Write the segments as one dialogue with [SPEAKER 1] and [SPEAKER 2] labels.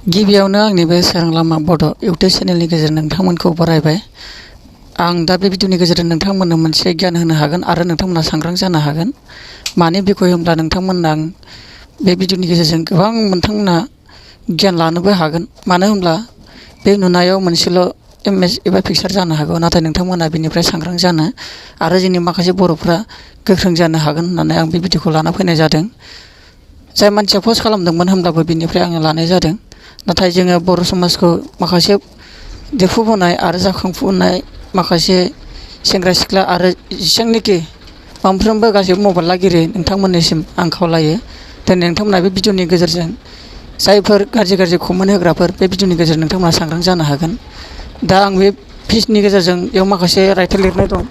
[SPEAKER 1] गिबियावनो आंनि बे सोरां लामा बड' इउटुब चेनेलनि गेजेरजों नोंथांमोनखौ बरायबाय। आं दा बे भिडिअनि गेजेरजों नोंथांमोननो मोनसे गियान होनो हागोन आरो नोंथांमोना सांग्रां जानो हागोन। मानि बिखय होनब्ला नोंथांमोननो आं बे भिडिअनि गेजेरजों गोबां नोंथांमोना गियान लानोबो हागोन। मानो होनब्ला बे नुनायाव मोनसेल' इमेज एबा पिक्सार जानो हागौ, नाथाय नोंथांमोना बेनिफ्राय सांग्रां जानो आरो जोंनि माखासे बर'फ्रा गोख्रों जानो हागोन होननानै आं बे भिडिअखौ लाना फैनाय जादों। जाय मानसिया पस्ट खालामदोंमोन होनब्लाबो बिनिफ्राय आङो लानाय जादों। नाथाय जोङो बर' समाजखौ माखासे देरफुबोनाय आरो जाखांफुनाय माखासे सेंग्रा सिख्ला आरो जेसेबांनाखि मोनफ्रोमबो गासैबो मबाइल लागिरि नोंथांमोननिसिम आं खावलायो, दिनै नोंथांमोना बे भिडिअनि गेजेरजों जायफोर गाज्रि कमेन्ट होग्राफोर बे भिडिअनि गेजेरजों नोंथांमोना सांग्रां जानो हागोन। दा आं बे पेजनि गेजेरजों बेयाव माखासे रायथाइ लिरनाय दं,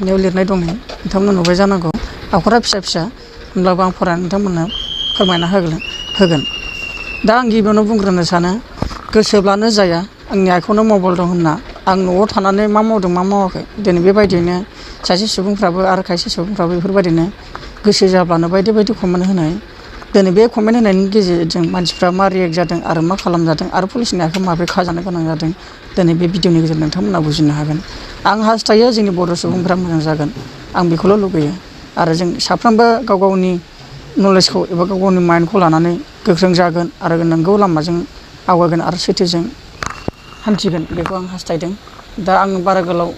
[SPEAKER 1] बेयाव लिरनाय दं नोंथांमोना नुबाय जानांगौ। आखरा फिसा फिसा होनब्लाबो आं फरायनानै नोंथांमोननो फोरमायना होगोन। दा आं गिबियावनो बुंग्रोनो सानो, गोसोब्लानो जाया आंनि आखायावनो मबाइल दं होनना आं न'आव थानानै मा मावदों मा मावाखै दिनै बेबायदियैनो सासे सुबुंफ्राबो आरो खायसे सुबुंफ्राबो बेफोरबायदिनो गोसो जाब्लानो बायदि बायदि कमेन्ट होनाय। दिनै बे कमेन्ट होनायनि गेजेरजों मानसिफ्रा मा रियेक्ट जादों आरो मा खालामजादों आरो पुलिसनि आखायाव माबोरै खाजानो गोनां जादों, दिनै बे भिडिअनि गेजेरजों नोंथांमोना बुजिनो हागोन। आं हास्थायो जोंनि बर' सुबुंफ्रा मोजां जागोन, आं बेखौल' लुगैयो। आरो जों साफ्रोमबो गाव गावनि नलेजखौ एबा गाव गावनि माइन्दखौ लानानै गोख्रों जागोन आरो नंगौ लामाजों आवगायगोन आरो सैथोजों हान्थिगोन, बेखौ आं हास्थायदों। दा आं बारा गोलाव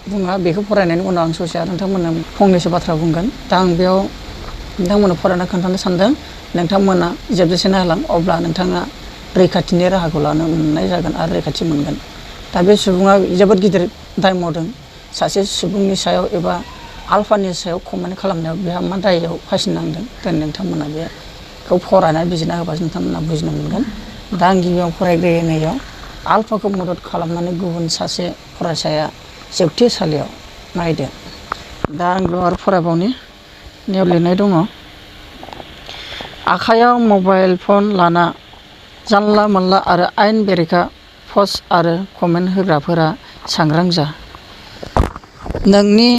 [SPEAKER 1] बुङा, बेखौ फरायनायनि उनाव आं ससे आरो नोंथांमोननो फंनैसो बाथ्रा बुंगोन। दा आं बेयाव नोंथांमोननो फरायना खोन्थानो सानदों, नोंथांमोना जोबजासे नायलां, अब्ला नोंथाङा रैखाथिनि राहाखौ लानो मोननाय जागोन आरो रैखाथि मोनगोन। दा बे सुबुङा जोबोद गिदिर दाय मावदों सासे सुबुंनि सायाव एबा आलफानि सायाव कमेन्ट खालामनायाव बेहा मा दायआव फासि नांदों, दिनै नोंथांमोना बेखौ फरायनानै बिजिरना होबासो नोंथांमोना बुजिनो मोनगोन। दा आं गिबियाव फरायग्रोनायाव आलफाखौ मदद खालामनानै गुबुन सासे फरायसाया जोबथेसालियाव नायदो। दा आं बेयाव आरो फरायबावनि, बेयाव लिरनाय दङ, आखाइयाव मबाइल फन लाना जानला मोनला आरो आयेन बेरेखा पस्ट आरो कमेन्ट होग्राफोरा सांग्रां जा। नोंनि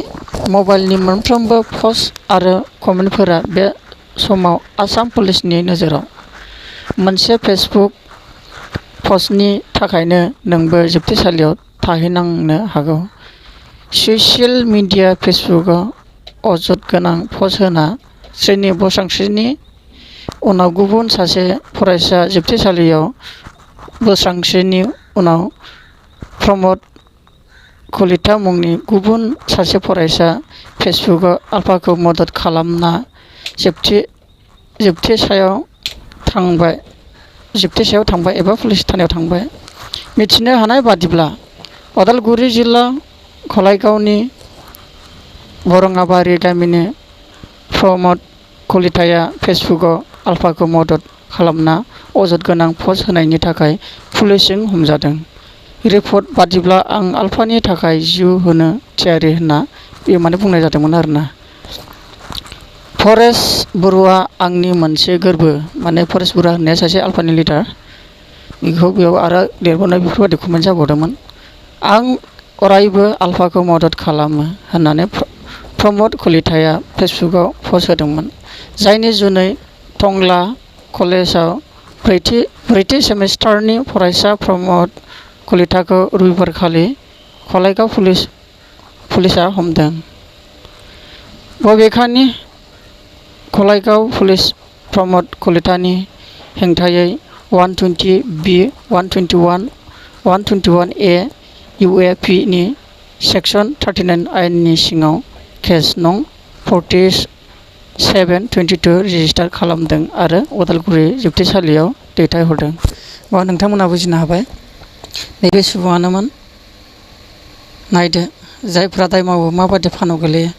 [SPEAKER 1] मबाइलनि मोनफ्रोमबो पस्ट आरो कमेन्टफोरा बे समाव आसाम पुलिसनि नोजोराव। मोनसे फेसबुक पस्टनि थाखायनो नोंबो जोबथेसालियाव थाहैनांनो हागौ। ससियेल मिडिया फेसबुकआव अजद गोनां पस्ट होना सोरनिबा सानस्रिनि उनाव गुबुन सासे फरायसा जोबथेसालियाव बोस्रांस्रिनि उनाव प्रमद कलिता मुंनि गुबुन सासे फरायसा फेसबुकआव आलफाखौ मदद खालामना जोबथेसायाव थांबाय एबा पुलिस थानायाव थांबाय। मिथिनो हानाय बादिब्ला उदालगुरि जिल्ला खलायगावनि बरङाबारि गामिनि प्रमद कलिताया फेसबुकआव आलफाखौ मदद खालामना अजद गोनां पस्ट होनायनि थाखाय पुलिसजों हमजादों। रिपर्ट बादिब्ला आं आलफानि थाखाय जिउ होनो थियारि होनना बेयो बुंनाय जादोंमोन आरोना। परेश बरुवा आंनि मोनसे गोर्बो, परेश बरुवा होननाया सासे आलफानि लिडार। बेखौ बेयाव आरो लिरबावनाय बेफोरबायदि कमेन्ट जाबावदोंमोन। आं अरायबो आलफाखौ मदद खालामो होननानै प्रमद कलिताया फेसबुकआव पस्ट होदोंमोन, जायनि जुनै टंला कलेजाव ब्रैथि सेमिस्टारनि फरायसा प्रमद कलिताखौ रबिबारखालि खलायगाव पुलिसआ हमदों। बबेखानि खलायगाव पुलिस प्रमद कलितानि हेंथायै 120B, 121, 121A UAP नि सेक्सन 39 आयेननि सिङाव केस नं 47/22 रेजिस्टार खालामदों आरो उदालगुरि जोबथेसालियाव दैथायहरदों। नोंथांमोना बुजिनो हाबाय, नैबे सुबुङानोमोन। नायदो जायफ्रा दाय मावो माबायदि फानाव गोलैयो।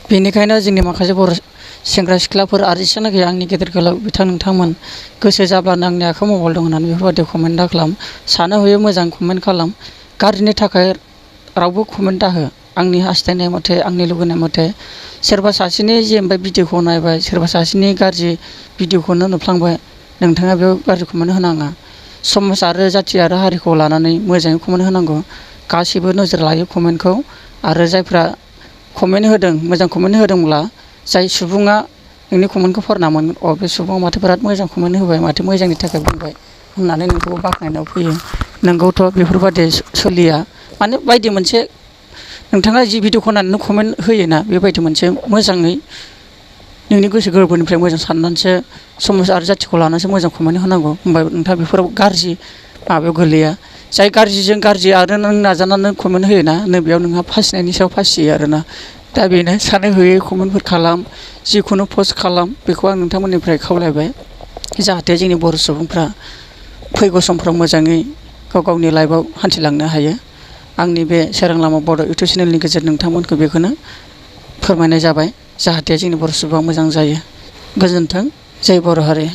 [SPEAKER 1] बेनिखायनो जोंनि माखासे बर' सेंग्रा सिख्लाफोर आरो जेसेबांनाखि आंनि गेदेर गोलाव नोंथांमोन, गोसो जाब्लानो आंनि आखायाव मबाइल दं होननानै बेफोरबायदि कमेन्ट दा खालाम। सानो हयै मोजां कमेन्ट खालाम, गाज्रिनि थाखाय रावबो कमेन्ट दाहो। आंनि हास्थायनाय मथे, आंनि लुगैनाय मथे सोरबा सासेनि जेनेबा भिडिअखौ नायबाय, सोरबा सासेनि गाज्रि भिडिअखौनो नुफ्लांबाय, नोंथाङा बेयाव गाज्रि कमेन्ट होनाङा। समाज आरो जाथि आरो हारिखौ लानानै मोजाङै कमेन्ट होनांगौ। गासैबो नोजोर लायो कमेन्टखौ। आरो जायफ्रा कमेन्ट होदों, मोजां कमेन्ट होदोंब्ला जाय सुबुङा नोंनि कमेन्टखौ फरायना मोनगोन, बे सुबुङा माथो बिराद मोजां कमेन्ट होबाय, माथो मोजांनि थाखाय बुंबाय, होननानै नोंखौबो बाख्नायनायाव फैयो। नोंगौथ' बेफोरबादि सोलिया माने बायदि मोनसे नोंथाङा जि भिडिअखौ नायनानै कमेन्ट होयोना बेबायदि मोनसे मोजाङै नोंनि गोसो गोरबोनिफ्राय मोजां साननानैसो समाज आरो जाथिखौ लानानैसो मोजां कमेन्ट होनांगौ। होमबा नोंथाङा बेफोराव गाज्रि माबायाव गोलैया। जाय गाज्रिजों गाज्रि आरो नों नाजानानै कमेन्ट होयोना नैबेयाव नोंहा फासिनायनि सायाव फासियो आरोना। दा बेनो सानै हयै कमेन्टफोर खालाम, जिखुनु पस्ट खालाम, बेखौ आं नोंथांमोननिफ्राय खावलायबाय जाहाथे जोंनि बर' सुबुंफ्रा फैगौ समफ्राव मोजाङै गाव गावनि लाइफआव हान्थिलांनो हायो। आंनि बे सोरां लामा बर' इउटुब चेनेलनि गेजेरजों नोंथांमोनखौ बेखौनो फोरमायनाय जाबाय जाहाथे जोंनि बर' सुबुंआ मोजां जायो। गोजोन्थों। जै बर' हारि।